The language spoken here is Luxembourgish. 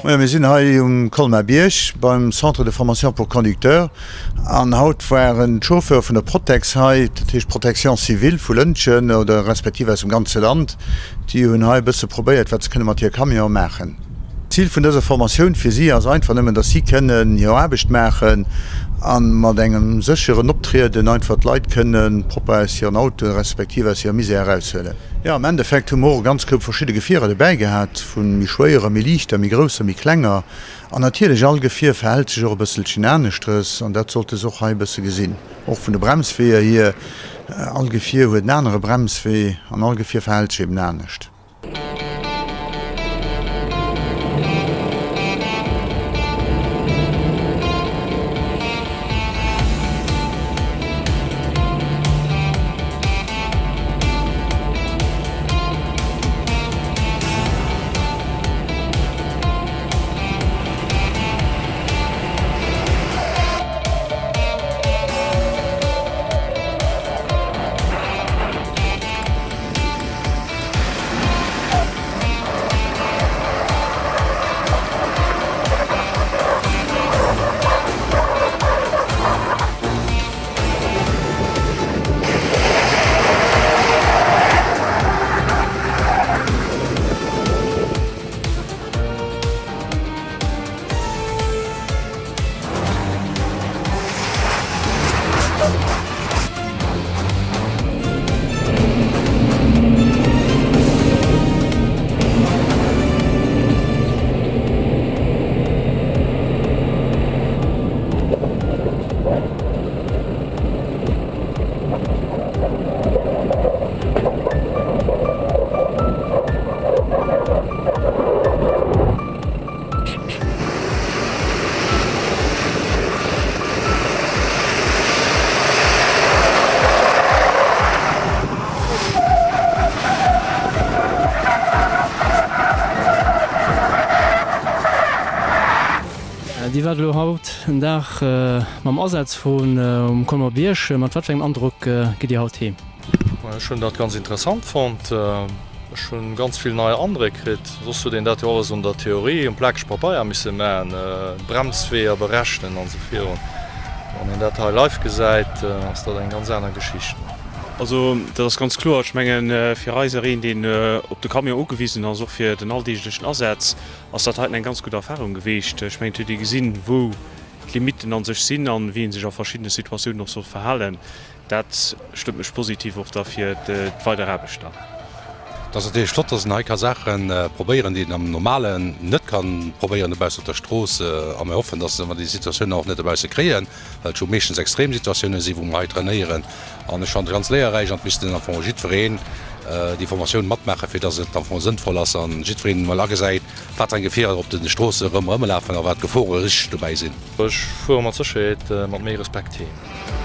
Moien, mir sinn hei um Colmar-Bierg beim Centre de formation pour conducteurs an haut waren d'Chauffeure vun der Protex hei, dat heescht Protection civile vu Lëntgen oder respektiv aus dem ganze Land. Déi hunn hei e bësse probéiert, wat se kënne mat hir Camionë maachen. D'Zil vun dëser Formatioun fir si ass einfach nëmmen, dass si kënnen hir Aarbecht maachen a mat engem sécheren Optrieden einfach d'Leit kënne propper aus hiren Autoen, respektiv aus hirer Misär eraushuelen. Jo, am Endeffekt hu mer och e ganz Koup verschidde Gefierer dobäi gehat, vu méi schwéierer, méi liichter, méi grousser, méi klenger. An natierlech, all Gefier verhält sech och e bësselchen aneschteres an dat sollte se och hei e bësse gesinn. Och vun de Bremsweeër hier, all Gefier huet en anere Bremswee an all Gefier verhält sech eben anescht. Dir waart elo haut en Dag mam Asaz vun um Colmer-Bierg. Mat wat fir engem Androck gitt Dir haut heem? Ech hunn dat ganz interessant fonnt. Ech hunn ganz vill nei Andréck kritt. Soss huet een dat jo alles an der Theorie um plakege Pabeier misse maachen, Bremsweeër berechnen an esou virun. Wann een dat hei live gesäit, ass dat eng ganz aner Geschicht. Also dat ass ganz kloer. Ech mengen, fir eisereen, deen op de Camion ugewisen ass, och fir den alldeeglechen Asaz, ass dat heiten eng ganz gutt Erfahrung geweecht. Ech mengen, et huet ee gesinn, wou d'Limitten a sech sinn an wéi ee sech a verschiddene Situatiounen och soll verhalen. Dat stëmmt mech positiv och da fir d'weider Aarbecht dann. Et ass natierlech flott, dass een hei ka Saache probéieren, déi een am Normalen net ka probéieren dobaussen op der Strooss. A mir hoffen, dass mer déi Situatiounen och net dobausse kréien, well et jo meeschtens extrem Situatiounen sinn, wou mer hei trainéieren. An ech fannen et ganz léierräich an et misst am Fong jiddwereen déi Formatioun matmaachen, fir dass et am Fong sënnvoll ass a jiddwereen emol agesäit, wat fir eng Gefierer op de Stroosse rëm erëmlafen a wat d'Gefore richteg dobäi sinn. Ech fuere mat Sécherheet mat méi Respekt heem.